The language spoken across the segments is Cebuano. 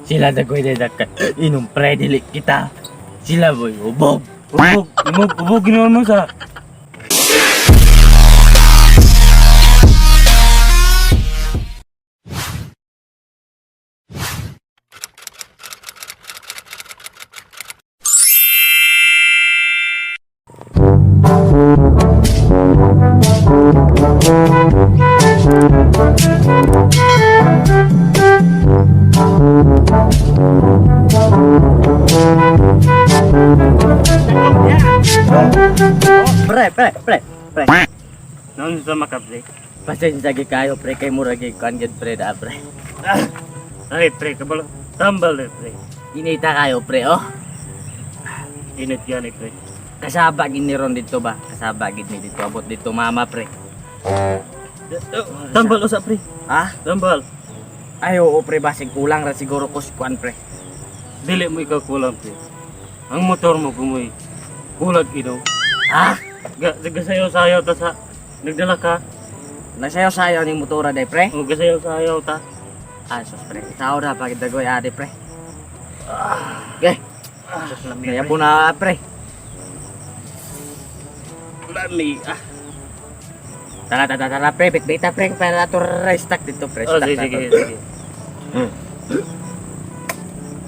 Sila dagoy daka inom pre dili kita. Sila boy hubog. Hubog, imog, hubog ginawa mo sa. Pre, pre, pre, pre. Noon sa makapre. Pasensya gyud kayo pre kay murag gyud kuan gyud pre da pre. Ay pre, kabalo. Tambal eh pre. Inita kayo pre oh. Init yan eh pre. Kasaba gid ni ron dito ba? Kasaba gid ni dito abot dito mama pre. Tambal usa pre. Ha? Tambal. Ay oo pre basig kulang ra siguro ko si kuan pre. Dili mo ikaw kulang pre. Ang motor mo gumoy. Kulag inom. Ha? Ga gasayaw-sayaw ta sa nagdala ka. Nasayaw-sayaw ning motora day pre. O gasayaw-sayaw ta. Ah, sus pre. Sao ra pag dagoy ade pre. Okay. Sus lami Kaya po na pre. Lami ah. Tara tara tara pre, bitbita pre para to stack dito pre. Oh, Stack sige na sige to. sige.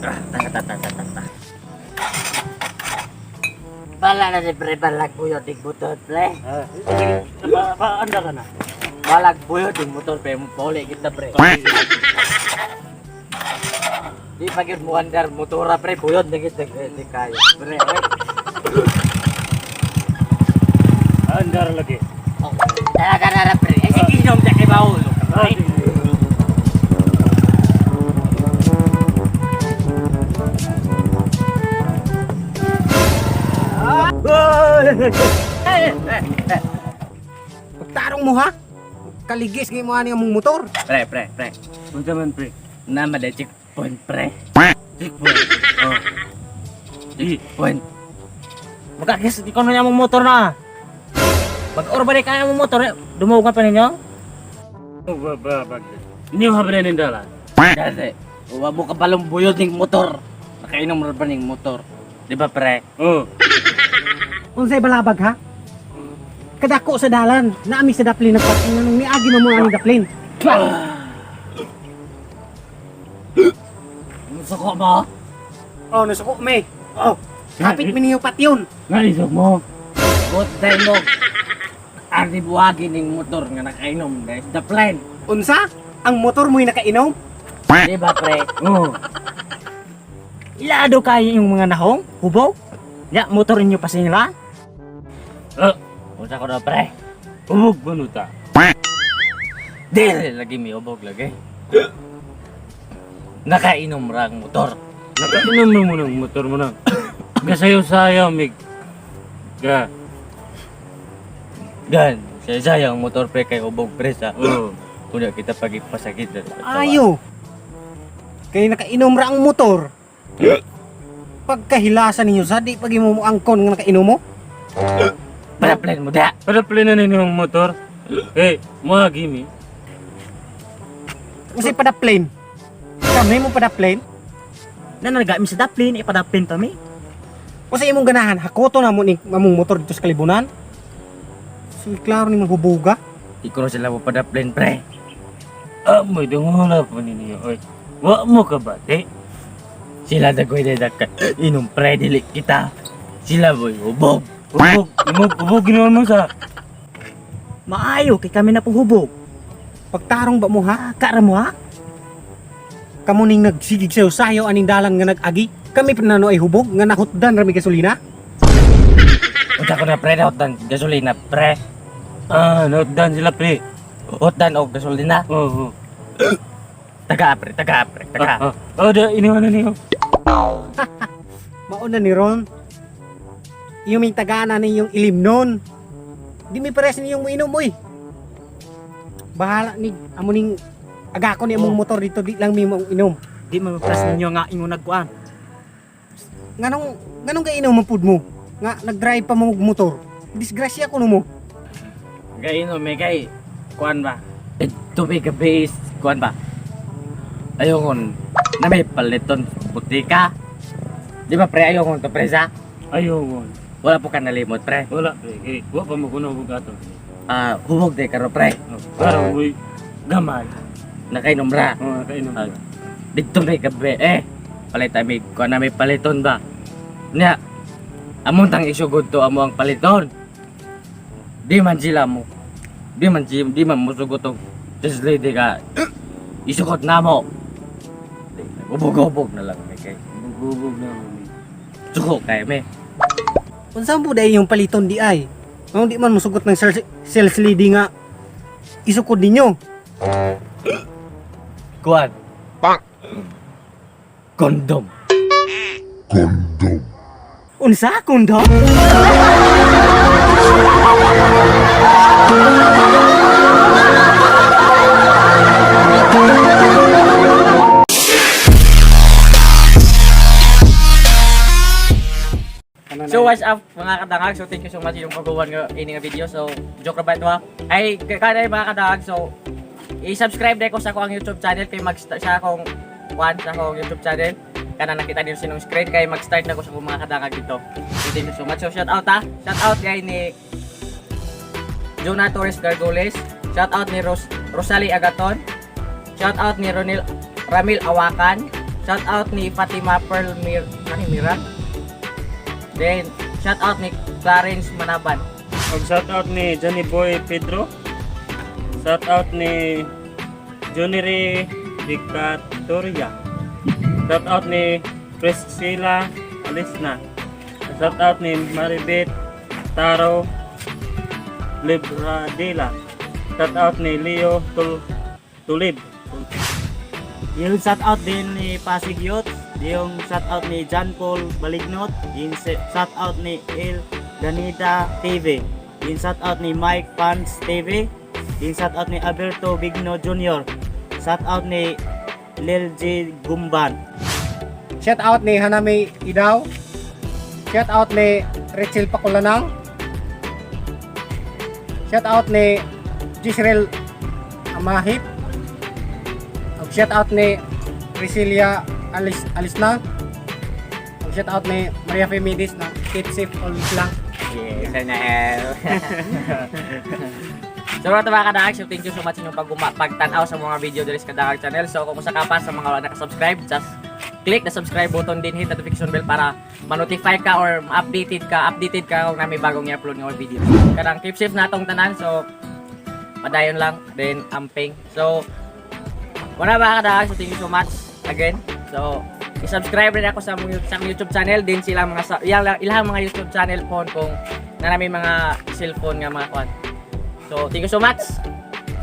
Ah, tara tara tara tara. Bala na ni pre, balag buyo ding motor pre. Ah, sige. Pa, pa anda ka na. Balag buyo ding motor pre, pauli kita pre. Di pa gyud mo andar motora pre, buyod na gid di kayo. Pre, oy. Andar lagi. Oh, Tara tara tara pre. Eh, sige inom ta kay baulo. Ah, Pre. sige. Pagtarong mo ha? Kaligis ngay mo ani ang mong motor. Pre, pre, pre. Unsa man pre? Nama de checkpoint pre. Checkpoint. Oh. Di. Checkpoint. Magkakis ikaw na mong motor na. Mag-or ba kaya mong motor? Dumugan pa ninyo? Ba ba bag. Niyo habre nindala. Dati, uwa mo ka balong buyod ning motor. Nakainom ra ba ning motor? Di ba pre? Oh. Unsay balabag ha? Kadako sa dalan, naami sa daplin nagpatingan nung niagi mo mo ang daplin. Suko mo? Oh, nasuko me. Oh, kapit mi niyo pat yun. Naisok mo. But day mo. Ardi buhagi ning motor nga nakainom guys. The plan. Unsa? Ang motor mo'y nakainom? Di ba pre? Oh. Ilado kayo yung mga nahong, hubaw. Ya, motor inyo pa sila. Ah, Unsa ko na pre? hubog banuta. Dili lagi mi ubog lagi. Nakainom ra ang motor. Nakainom mo ng motor mo na. Gasayaw-sayaw mig. Ga. Gan, saya ang motor pre kay ubog pre sa. Oh. Kunya kita pagipasakit. Ayo. Kay nakainom ra ang motor. Pagkahilasan ninyo sa di pag imo mo angkon nga nakainom mo. Para plan mo da. Para plena ninyo ang motor. Eh, mga gimi. Unsay padaplin? Kami mo padaplin? Nananaga mi sa daplin, ipadaplin pa mi. Unsay imong ganahan? Hakoto na mo ni among motor dito sa kalibunan. So, klaro ni maghubuga. Di ko na sila mo padaplin pre. Ah, may dungula pa ninyo. Oy. Wa mo ka bati. Sila dagoy daka inom pre dili kita. Sila boy ubog. Hubog, imog, hubog ginawa mo sa. Maayo kay kami na pong hubog. Pagtarong ba mo ha? Kara mo ha? Kamo ning nagsigig sayo sayo aning dalan nga nag-agi. Kami pa ay hubog nga nahutdan rami gasolina. Unsa ko na pre hotdan gasolina pre. Ah, nautdan sila pre. Hotdan og gasolina. Oh, oh. Taga pre, taga pre, taga. Ah, ah. Oh, da iniwan na niyo. Mauna ni Ron. Iyo may tagana ninyong ilim nun. Di mi pares ninyong muinom oy. Bahala ni amo ning agako ni among motor dito di lang mi inom. Di mo mapras ninyo nga ingon nagkuan. Nganong nganong ka inom man pud mo? Nga nag-drive pa mo og motor. Disgrasya kuno mo. Gainom eh kay kuan ba? Tubig gabi is kuan ba? Ayokon. Na may paliton butika. Di ba pre ayaw kong to pre sa? Ayaw mo. Wala po ka nalimot pre. Wala pre, kay wa pa mo kuno bugato. Ah, hubog day karo pre. Oh, para mo gamay. Nakainom ra. Oh, nakainom. Ah, dito may gabi eh. Palit may kuan na may paliton ba. Nya among tang isugod to amo ang paliton. Di man sila mo. Di man mo sugot og just lady ka. Isugod na mo. Ubog-ubog na lang may kay. Bubog na mo. Suko kay me. Unsa mo dai yung paliton di ay? Ang di man musugot ng sales lady nga isukod ninyo. Kuan. Pak. Kondom. Unsa kondom? So what's up mga kadangag? So thank you so much yung pag-uwan nga ini nga video. So joke ra ba ito ha? Ay kanay mga kadangag. So i-subscribe na ko sa akong YouTube channel kay mag sa akong one sa akong YouTube channel. Kana nakita niyo sa inyong screen kay mag-start na ko sa akong mga kadangag dito. So thank you so much. So shout out ha. Shout out kay ni Jonah Torres Gargoles. Shout out ni Rosalie Agaton. Shout out ni Ronil Ramil Awakan. Shout out ni Fatima Pearl Mir ano, Mira. Then, shout out ni Clarence Manaban. Og shout out ni Johnny Boy Pedro. Shout out ni Johnny Vicatoria. Shout out ni Priscilla Alisna. Shout out ni Maribeth Taro Libradilla. Shout out ni Leo Tulib. Yung shout out din ni Pasig Youth, yung shout out ni John Paul Balignot, yung shout out ni El Danita TV, yung shout out ni Mike Fans TV, yung shout out ni Alberto Bigno Jr., shout out ni Lil G Gumban. Shout out ni Hanami Idaw. Shout out ni Rachel Pakulanang. Shout out ni Jisrel Amahip. Ug shout out ni Priscilia Alisna. Ug shout out ni Maria Femidis na keep safe always lang. Yes, NL. So mga mga kadangag, so thank you so much inyong pagtanaw sa mga video diri sa Kadangag channel. So kung usa ka pa sa mga wala nakasubscribe, just click the subscribe button din, hit the notification bell para ma-notify ka or ma-updated ka, updated ka kung nami bagong i-upload nga video. Kanang keep safe na atong tanan, so padayon lang, then amping. So wala mga kadangag, so thank you so much again. So i-subscribe rin ako sa among YouTube channel din sila mga sa, ilang mga YouTube channel phone kung na namin mga cellphone nga mga kwan. So thank you so much.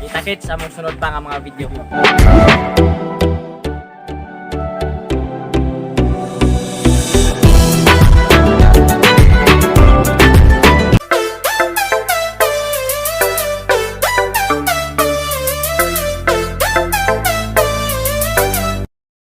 Kita kits sa among sunod pa nga mga video.